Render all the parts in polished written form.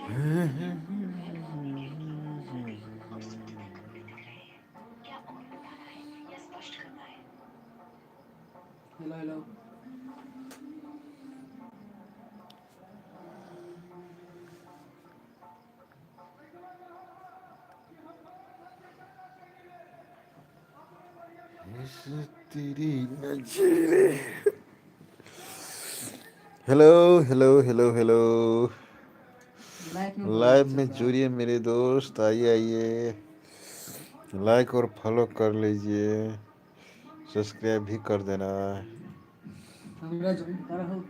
Hello hello. तेरी नजरे। Hello hello hello hello. Live में live बोलाबै छौ में तोरा। जुड़िए मेरे दोस्त, आइए आइए, लाइक और फॉलो कर लीजिए, सब्सक्राइब भी कर देना। हमरा ज्वाइन करहु।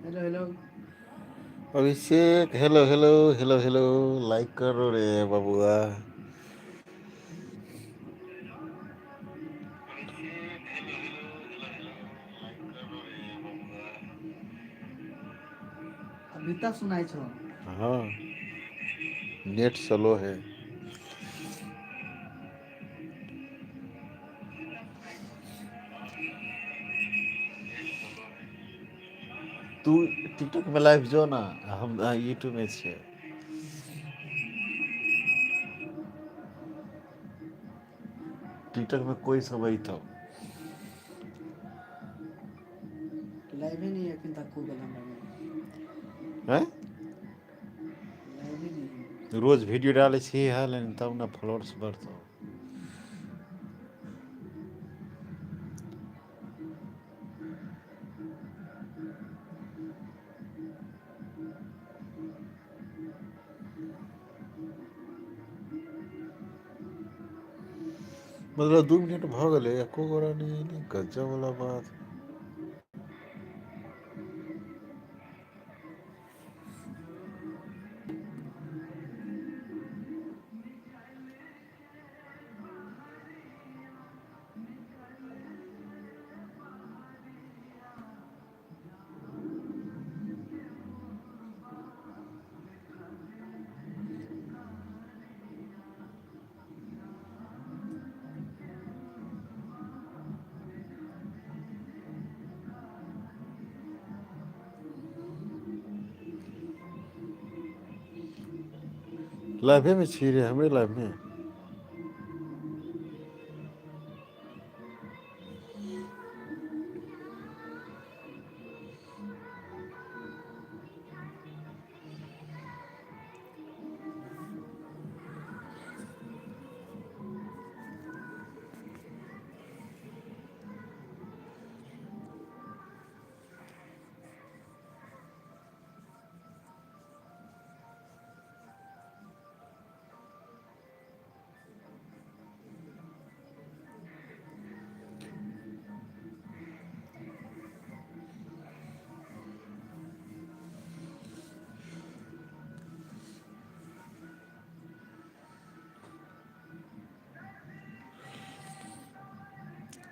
Hello hello. Abhishek hello hello hello hello, like करो रे बबुआ। अभी तक सुनाइ छौ। हाँ, नेट स्लो है। तू टिकटॉक में लाइव जो ना, हम यूट्यूब में छियै। टिकटॉक में कोई सब अयतौ। लाइवे नहि एखन तक खुलल हमरा मे। हैं? लाइवे नहि है। रोज वीडियो डालै छी हाल तब ने फॉलोअर्स बढ़तौ। मतलब 2 मिनट भऽ गेलै, एको गोरा नहि एलै, गजब वाला बात। लाइवे मे छी रे, हमरे लाइव मे?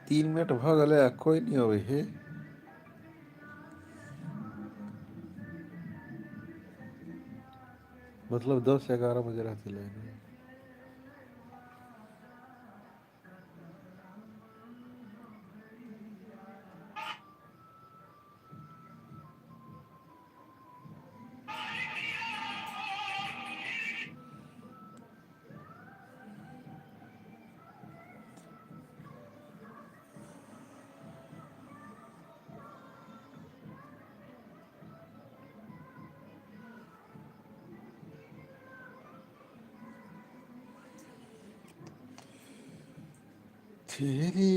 3 मिनट भऽ गेलै आ कोइ नहि अबै हे। मतलब 10-11 बजे रहतै लाइव। तेरी।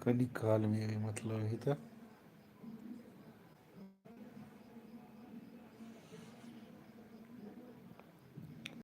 कनी कालमे एबै, मतलब अभी तऽ।